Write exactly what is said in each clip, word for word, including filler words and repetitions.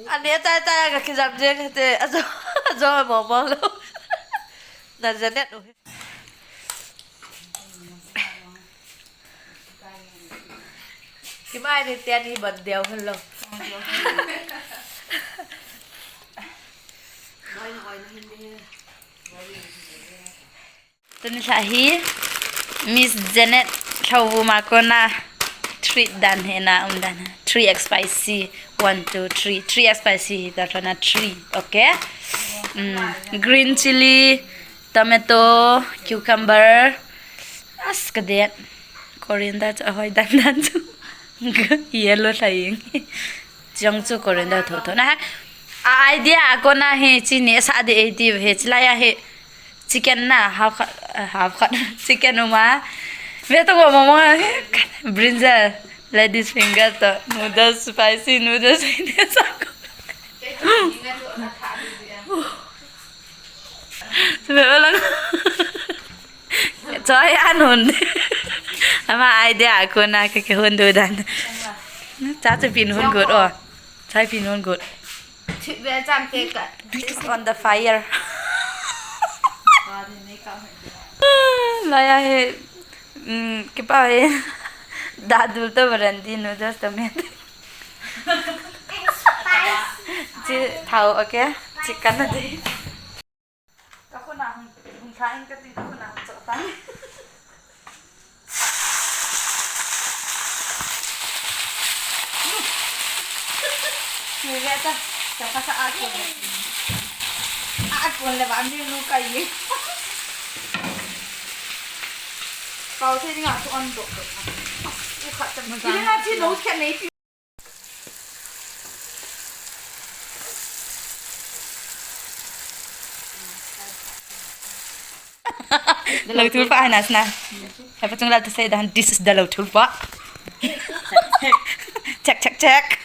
Ani tai tai ka kijam jeng te, ajo, ajo mo mo lo. Na Janet u. Kimai ni te ani ban deu hello. Tuni lha hi Miss Janet Lhouvum a kona treat dan hi na um dan. Three X spicy. One, two, three. Three X spicy hi ta lhona three. Okay. Mm. Green chili, tomato, cucumber. As ka det. Coriander chu ahoi dan dan chu. Yellow lha ing. Chang chu coriander tho tho na ha. A idea a kona hi chi ni sa de ei ti he chi la ya he. Chicken na half khat, uh, half khat. Chicken uma. Ve to mo mo he. Brinjal, ladies finger to noodles, spicy noodles. Ve lang. Choi an hun. Ama idea a kona ke ke hun du dan. Cha chu pin hun good o. Chai pin hun good. Thip ve cham te ka. This on the fire. Laya he. Mm, kipa he. Dadul to brandy noodles to me. Chi thao, okay. Chicken na de. Ka khuna hung, hung tha in ka ti ka khuna hung chok tan. Ni ve ta, ka ka sa a kun. A kun le ba mi lu ka yi. Pau se ding a tu on do. U khat ta. Ki na chi no khat nei. Lo thul pa hai na sna. Hai pa chung la to say that this is the lo thul pa. Check, check, check.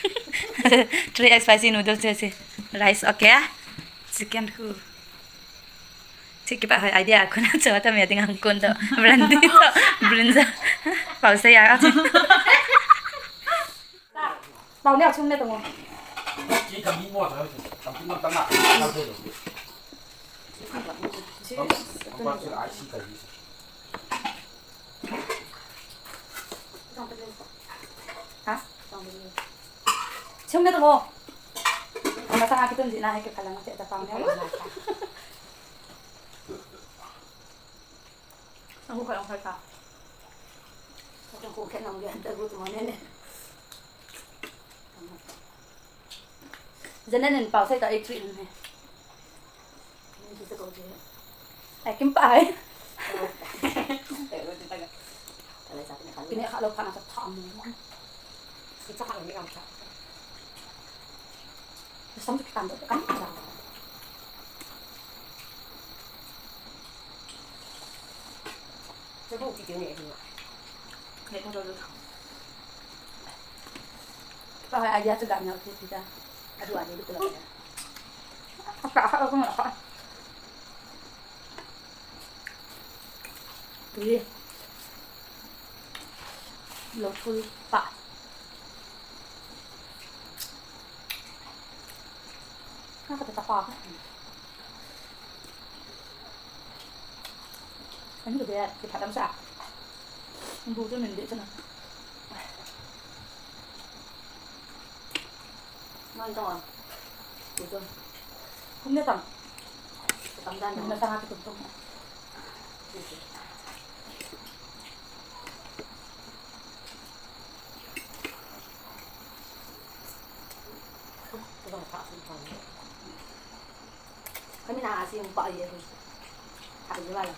Three X spicy noodles, rice, okay. Chicken khu. Thik kipa hoi idea khuna cho ta me ding ang kun to. Brandy to. Brinjal. Pau se ya. Pau ne chung ne to ngo. Ki ka mi mo ta, ka mi mo ta na. Ka de lo. Chi. Ka pa chi ai si ka yi. Ha? Chung ne to ngo. Ama sa ki tun ji na he ke khalang te ta pau ne. Ang hukay ang salta. Ang hukay ng ganda ko tumane ne. Janet in pau sai ta eight three ne. Ni sa ko je. Ai kim pa ai. Kini kha lo pha na sa tham. Sa kha lo ni ang sa. Sa sam ki kan do kan. Ka idea chu gam nau chu pita. Adu adu tu la. Apa apa ko ma ka. Tui. Lo thul pa. Ka ka ta pa. Ani ka dia, ki phat am sa. Bu chu min de chu na. Non to. Bu chu. Kum ne tam. Tam dan. Na sa ha ki tum tum. Ka mi na a si mu pa ye. Ha ye ba la.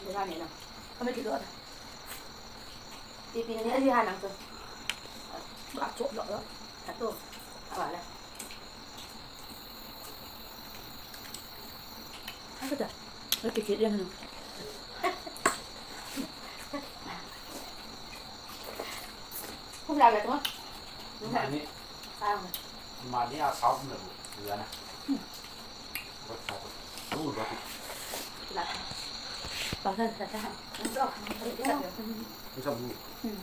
Ye ba ne na. Ka mi ti do. Ti pi ni a ji ha nang tu. Ba cho lo lo. Ha tu. A ba la. Haka ta. Haka ke ke yan no. Hum la ga to. Mani. Ah. Mani a sao hum la bu. Ya na. Ba ta ta ta. Ni sa bu. Hmm.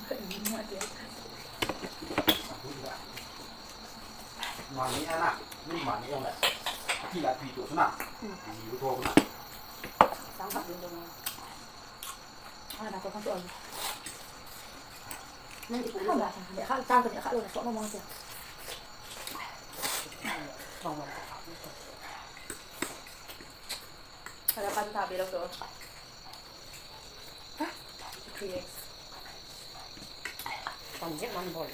Mani ana, ni mani yang le. Ti la pi to na. Ni to na. Sang khat ding dong. Ana to kan to. Nang ti ko la, kha, kha, kha, kha, lo, so, mo, mo, sia. Ada kan ta belo to. Three eggs. One egg, one boil.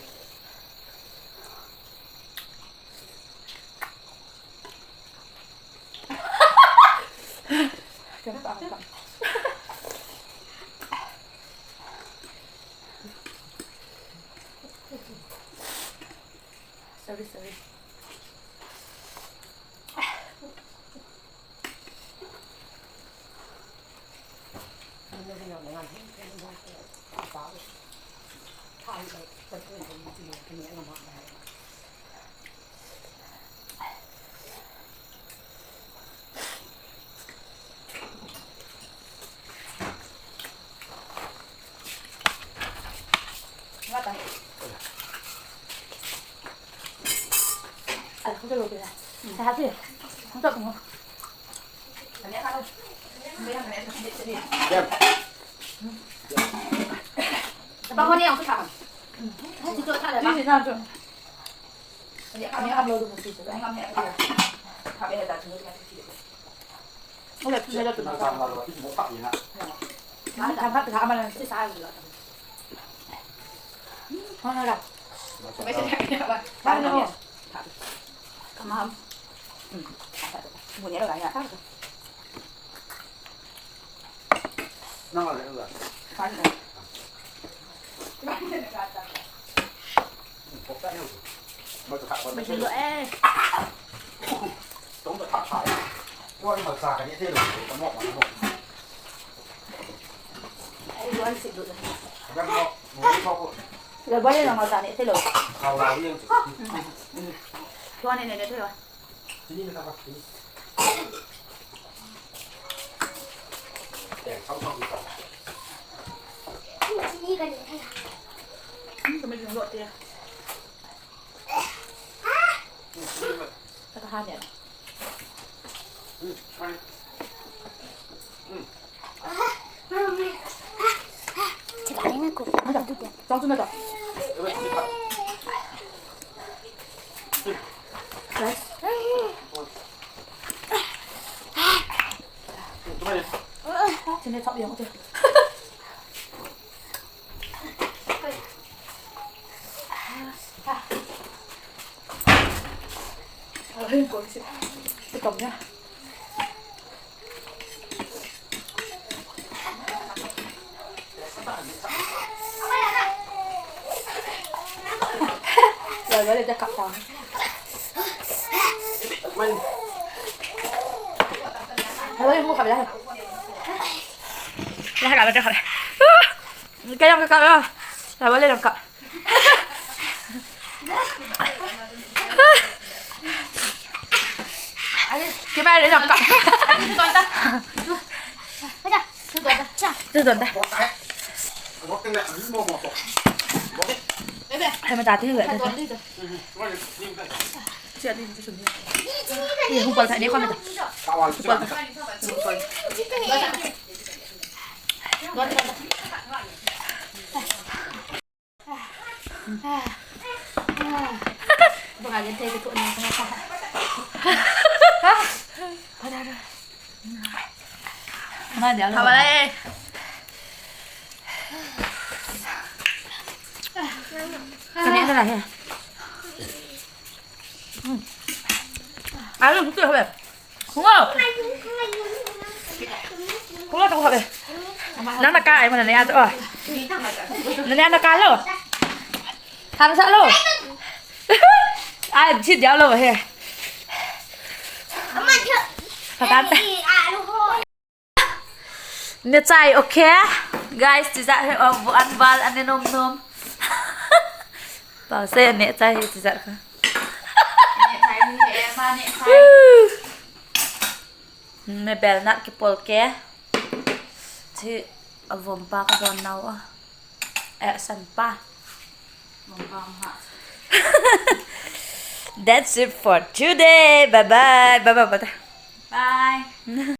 Sorry, sorry. Nang na ka ai mana ne ya to. Na ne na ka lo. Tham sa lo. Ai, si dia lo he. Patan. Ne chai, okay. Guys, tijat he, oh, bu an bal, an nom nom. Pau se ne chai he tijat kha. Me bel nat kipol ke. Chi avom pa ka don nau a. Eh, san pa. Vom pa ma. That's it for today. Bye bye. Bye bye. Bye.